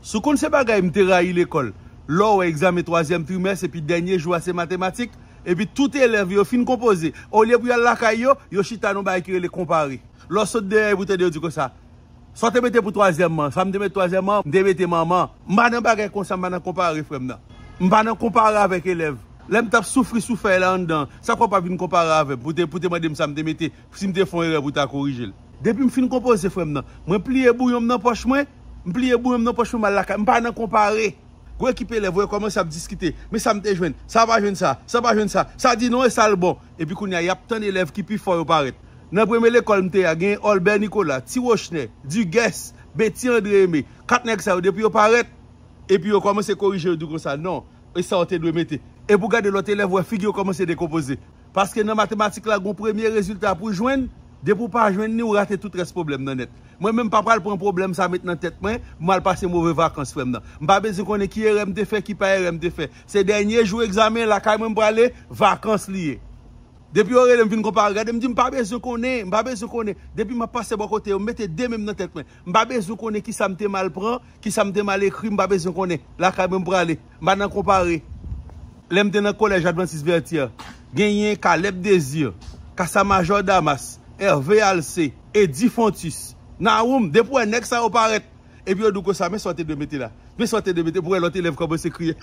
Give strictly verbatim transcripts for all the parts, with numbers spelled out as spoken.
Si w konn se bagay m te rayi lekòl, lè w wè egzamen twazyèm trimès epi dènye jou a se matematik, epi tout elèv yo fin konpoze, olye pou y al lakay yo, yo chita nan bagay ki rele konpare. Lè w sot deyò epi w tande yo di konsa, sa w te mete pou twazyèm an, sa m te mete twazyèm an, m te mete manman. M pa nan bagay konsa, m pa nan konpare, frè m nan. M pa nan konpare avèk elèv. Lè m t ap soufri sou fèy la anndan, sa k fè w pa vin konpare avè m pou te, pou te mande m sa m te mete, si m te fè yon erè pou w ta korije l? Depi m fin konpoze, frè m nan, mwen pliye bouyon m nan pòch mwen, m pliye bouyon m nan pòch mwen, m al lakay, m pa nan konpare. Gwo ekip elèv, wè, kòmanse ap diskite. Men sa m te jwenn, sa pa jwenn sa, sa pa jwenn sa, sa di non e sa l bon. Epi kounye a, y ap tann elèv ki pi fò yo parèt. Nan premye lekòl m te a, gen Olbè Nicolas, Ti Rochne, Duguès, Betty André Aimé. Kat nèg sa yo, depi yo parèt, epi yo kòmanse korije, yo di konsa, non, e sa w te dwe mete. Epi w gade lòt elèv, wè, figi yo kòmanse dekonpoze. Paske nan matematik la, gon premye rezilta pou w jwenn, depi w pa jwenn li, w rate tout rès pwoblèm nan nèt. Mwen menm, m pa pral pran pwoblèm sa met nan tèt mwen, pou m al pase move vakans, frè m nan. M pa bezwen konnen ki erè m te fè, ki pa erè m te fè. Se dènye jou egzamen, lakay mwen m prale, vakans li ye. Depi yo rele m vin konpare, gade m di m pa bezwen konnen, m pa bezwen konnen. Depi m ap pase bò kote yo, m mete de men m nan tèt mwen. M pa bezwen konnen kisa m te mal pran, kisa m te mal ekri, m pa bezwen konnen. Lakay mwen m prale. M pa nan konpare. Lè m te nan kolèj Adventiste Vertières, genyen Caleb Désir, Kasa Major Damas, Hervé Alcé, Eddy Fontus, Naoum, depi w wè nèg sa yo parèt, epi yo di w konsa, men sa w te dwe mete la. Men sa w te dwe mete, pou w wè lòt elèv kòmanse kriye.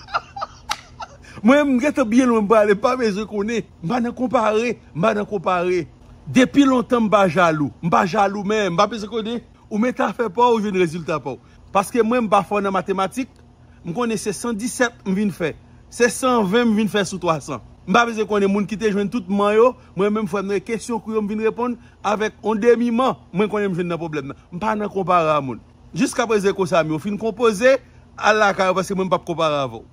Mwen, m gentan byen lwen m prale, m pa bezwen konnen. M pa nan konpare, m pa nan konpare. Depi lontan m pa jalou, m pa jalou menm, m pa bezwen konnen. Ou mete afè pa w, ou jwenn rezilta pa w. Paske mwen, m pa fò nan matematik, m konnen se san disèt m vin fè. Se san ven m vin fè sou twa san. M pa bezwen konnen moun ki te jwenn tout man yo, mwen menm frè m nan, e kesyon kou yo m vin reponn avèk on demi man, mwen konnen m jwenn nan pwoblèm nan. M pa nan konpare a moun. Jiskaprezan, kou sa m yo fin konpoze, al lakay ou paske mwen m p ap konpare avè w.